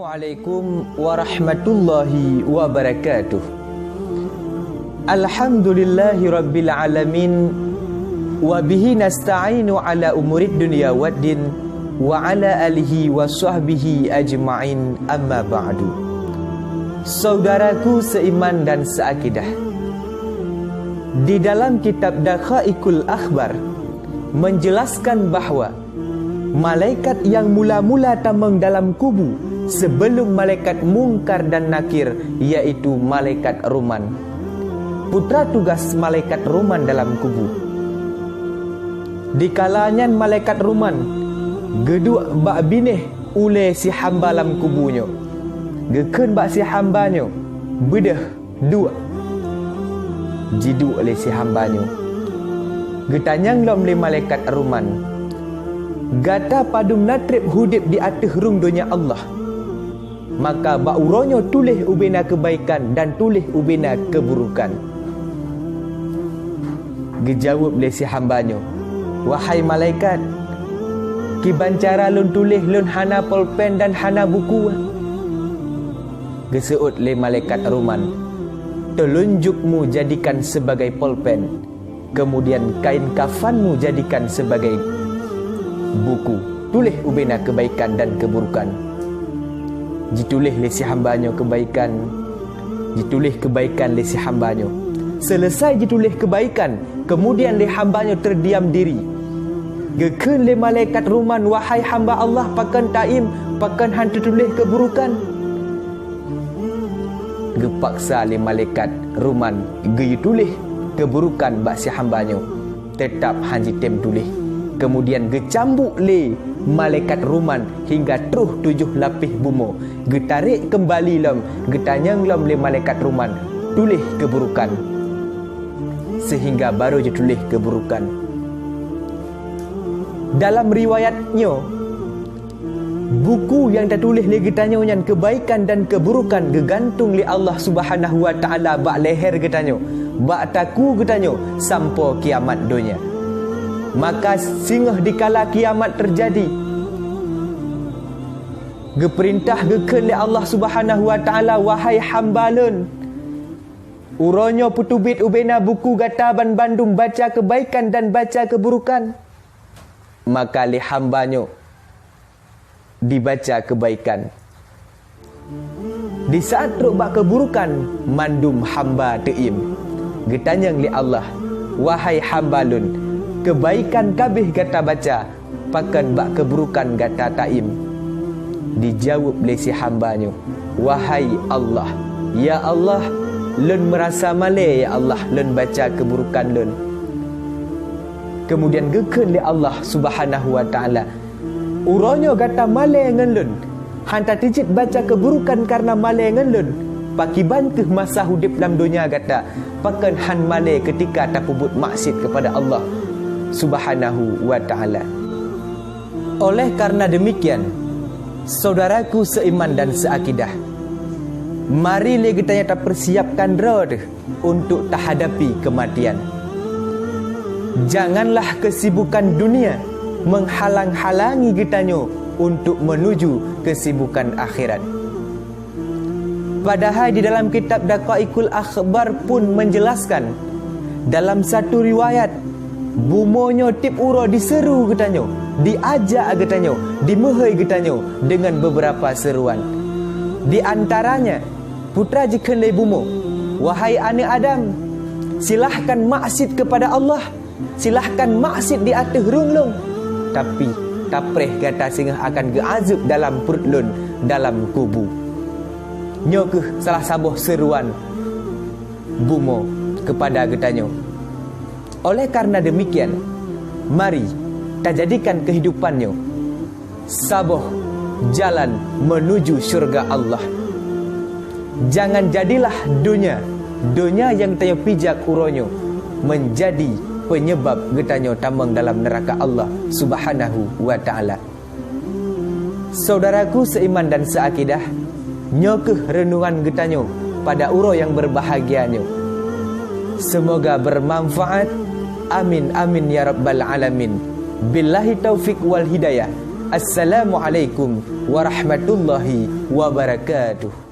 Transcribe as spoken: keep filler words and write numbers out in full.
Assalamualaikum warahmatullahi wabarakatuh. Alhamdulillahi rabbil alamin, wa bihi nasta'inu ala umurid dunya waddin, wa ala alihi wa sahbihi ajma'in, amma ba'du. Saudaraku seiman dan seakidah, di dalam kitab Daqaiqul Akhbar menjelaskan bahwa malaikat nyang mula-mula tamong dalam kubu sebelum malaikat Mungkar dan Nakir, yaitu malaikat Ruman, putra tugas malaikat Ruman dalam kubu. Dikala nyan malaikat Ruman geuduek bak binéh ulée si hamba lam kubu nyoe. Geukheun bak si hamba nyoe, "Beudôh, duek." Jiduek lé si hamba nyoe. Geutanyong lom lé malaikat Ruman, "Gata padum na treb udeb di ateueh rhueng donya Allah? Maka bak uroe nyoe tuléh ubena keubaikan dan tuléh ubena keuburukan." Geujaweueb lé si hamba nyoe, "Wahai malaikat, kiban cara lôn tuléh lôn hana polpen dan hana buku?" Geuseuôt lé malaikat Ruman, "Telunjukmu jadikan sebagai polpen, kemudian kain kafanmu jadikan sebagai buku. Tuléh ubena keubaikan dan keuburukan." Jituléh lé si hamba nyoe keubaikan, jituléh keubaikan lé si hamba nyoe. Seuleusai jituléh keubaikan, keumudian lé hamba nyoe teudiam diri. Geukheun lé malaikat Ruman, "Wahai hamba Allah, pakon taim, pakon han teutuléh keuburukan?" Geupaksa lé malaikat Ruman geuyue tuléh keuburukan bak si hamba nyoe, teutab han jitem tuléh. Keumudian geucambuk lé malaikat Ruman hingga troh tujoh lapéh bumoe, geutarek keumbali lom, geutanyong lom lé malaikat Ruman, "Tuléh keuburukan." Seuhingga barô jituléh keuburukan. Dalam riwayat nyoe, buku nyang tatuléh lé geutanyoe nyan keubaikan dan keuburukan geugantung lé Allah Subhanahu wa Ta'ala bak leuhée geutanyoe, bak takue geutanyoe sampoe kiamat donya. Maka singoh dikala kiamat teujadi, geupeurintah geukheun lé Allah Subhanahu wa Ta'ala, "Wahai hamba Lôn, uroe nyoe peuteubiet ubena buku gata banbandum, baca keubaikan dan baca keuburukan." Maka lé hamba nyoe dibaca keubaikan. Di saat trok bak keuburukan, mandum hamba teuiem. Geutanyong lé Allah, "Wahai hamba Lôn, keubaikan ka abéh gata baca, pakon bak keuburukan gata taiem?" Dijaweueb lé si hamba nyoe, "Wahai Allah, ya Allah, lôn meurasa malée, ya Allah, lôn baca keuburukan lôn." Keumudian geukheun lé Allah Subhanahu wa Ta'ala, "Uroe nyoe gata malée ngon Lôn, han tateujeuet baca keuburukan kareuna malée ngon Lôn. Pakriban kheueh masa udeb lam donya gata, pakon han malée keutika tapeubuet maksiet keupada Allah Subhanahu wa Ta'ala?" Oleh karena demikian, saudaraku seiman dan seakidah, mari lé geutanyoe tapeusiapkan droe teuh untuk tahadapi keumatian. Janganlah keusibukan dunia meuhalang-halangi geutanyoe untuk meunuju keusibukan akhirat. Padahai di dalam kitab Daqaiqul Akhbar pun menjelaskan, dalam satu riwayat, bumoe nyoe tieb uroe diseuru geutanyoe, diajak geutanyoe, dimeuhôi geutanyoe deungon beberapa seuruan. Di antaranya, putra jikheun lé bumoe, "Wahai aneuëk Adam, silahkan maksiet keupada Allah, silahkan maksiet di ateueh rhueng Lôn. Tapi, tapreh gata singoh akan geuazeueb dalam pruet Lôn dalam kubu." Nyoe kheueh salah saboh seuruan bumoe keupada geutanyoe. Oleh karena demikian, mari tajadikan keuhidupan nyoe saboh jalan meunuju syeuruga Allah. Jangan jadilah donya, donya nyang tanyoe pijak uroe nyoe, meunjadi peunyeubab geutanyoe tamong dalam neuraka Allah Subhanahu wa Ta'ala. Saudaraku seiman dan seakidah, nyoe kheueh reunungan geutanyoe pada uroe nyang beurbahagia nyoe. Seumoga beurmanfaat. Amin, amin, ya rabbal alamin. Billahi taufik wal hidayah. Assalamualaikum warahmatullahi wabarakatuh.